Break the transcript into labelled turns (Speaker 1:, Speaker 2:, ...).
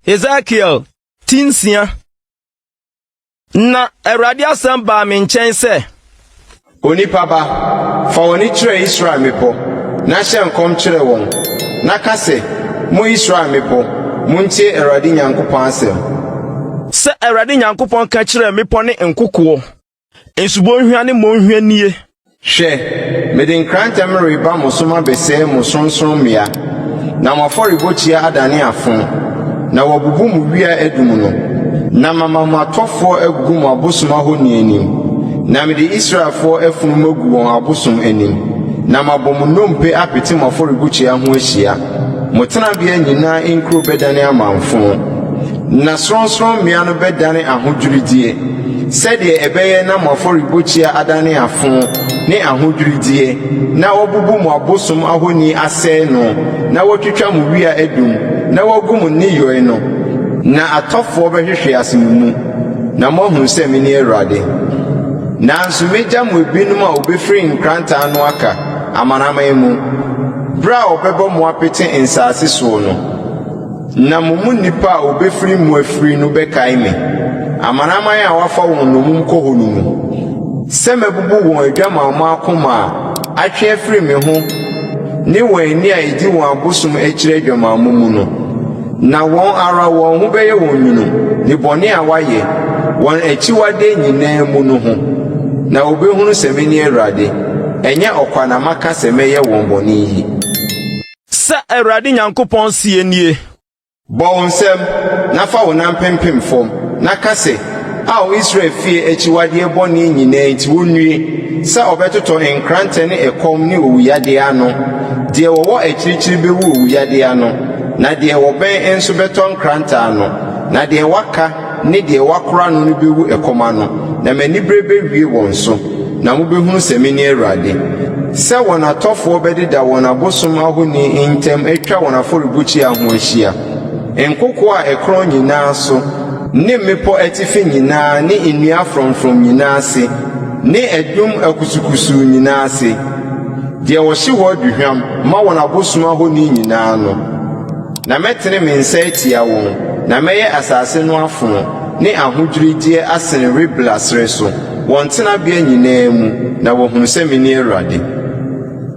Speaker 1: Hesekiel ti nsia. Na Awurade asɛm baa me nkyɛn sɛ.
Speaker 2: Onipa ba, fa w'ani kyerɛ Israel mmepɔ, na hyɛ nkɔm kyerɛ wɔn, na ka sɛ, 'Mo Israel mmepɔ, muntie Awurade Nyankopɔn asɛm.
Speaker 1: Sɛ Awurade Nyankopɔn ka kyerɛɛ mmepɔ ne nkokoɔ, nsubɔnhwa ne mmɔnhwa nie.
Speaker 2: Hwɛ, mede nkrantɛ mereba mo so mabɛsɛe mo sorɔnsorɔmmea, na mo afɔrebukyia adane afõ, na wɔabubu mo wia adum no, na mama mo atɔfoɔ agugu mo abosom ahoni anim, na mede Israelfoɔ afunu magu wɔn abosom anim, na mabɔ mo nnompe apete mo afɔrebukyia ho ahyia. Mo tenabea nyinaa nkuro bɛdane amamfõ, na sorɔnsorɔmmea no bɛdane ahodwirideɛ, sɛdeɛ ɛbɛyɛ na mo afɔrebukyia adane afõ ne ahodwirideɛ, na wɔabubu mo abosom ahoni asɛe no, na wɔatwitwa mo wia adum, na wɔagu mo nneyɔe no. Na atɔfoɔ bɛhwehwe ase mo mu, na moahunu sɛ mene Awurade. Nanso mɛgya mo ebinom a wɔbɛfiri nkrantɛ ano aka, amanaman mu, berɛ a wɔbɛbɔ mo apete nsase soɔ no. Na mo mu nnipa a wɔbɛfiri mu afiri no bɛkae me, amanaman a wɔafa wɔn nnommum kɔ hɔ no mu, sɛ mabubu wɔn adwamammɔ akoma a atwe afiri me ho ne wɔn ani a ɛdi wɔn abosom akyiri adwamammɔ mu no. Na wɔn ara wɔn ho bɛyɛ wɔn nwunu, nnebɔne a wɔayɛ, wɔn akyiwadeɛ nyinaa mu no ho, na wɔbɛhunu sɛ mene Awurade. Ɛnyɛ ɔkwa na maka sɛ mɛyɛ wɔn bɔne yi.
Speaker 1: Sɛ Awurade Nyankopɔn seɛ nie.
Speaker 2: Bɔ wo nsam, na fa wo nan pempem fam, na ka sɛ, 'Ao Israel fie akyiwadeɛ bɔne nyinaa nti wonnue, sɛ wɔbɛtotɔ nkrantɛ ne ɛkɔm ne owuyadeɛ ano! Deɛ wɔwɔ akyirikyiri bɛwu owuyadeɛ ano, na deɛ wɔbɛn nso bɛtɔ nkrantɛ ano, na deɛ waka ne deɛ wɔakora no no bɛwu ɛkɔm ano, na m'anibereɛ bɛwie wɔn so, na mobɛhunu sɛ mene Awurade. Sɛ wɔn atɔfoɔ bɛdeda wɔn abosom ahoni ntam atwa wɔn afɔrebukyia ho ahyia, nkokoɔ a ɛkorɔn nyinaa so ne mmepɔ atifi nyinaa ne nnua frɔmfrɔm nyinaa ase ne adum akusukusuu nyinaa ase, deɛ wɔhye hɔ aduhwam ma wɔn abosom ahoni nyinaa no. Na mɛtene me nsa atia wɔn, na mɛyɛ asase no afõ ne ahodwirideɛ asene Ribla serɛ so, wɔn tenabea nyinaa mu, na wɔahunu sɛ mene Awurade.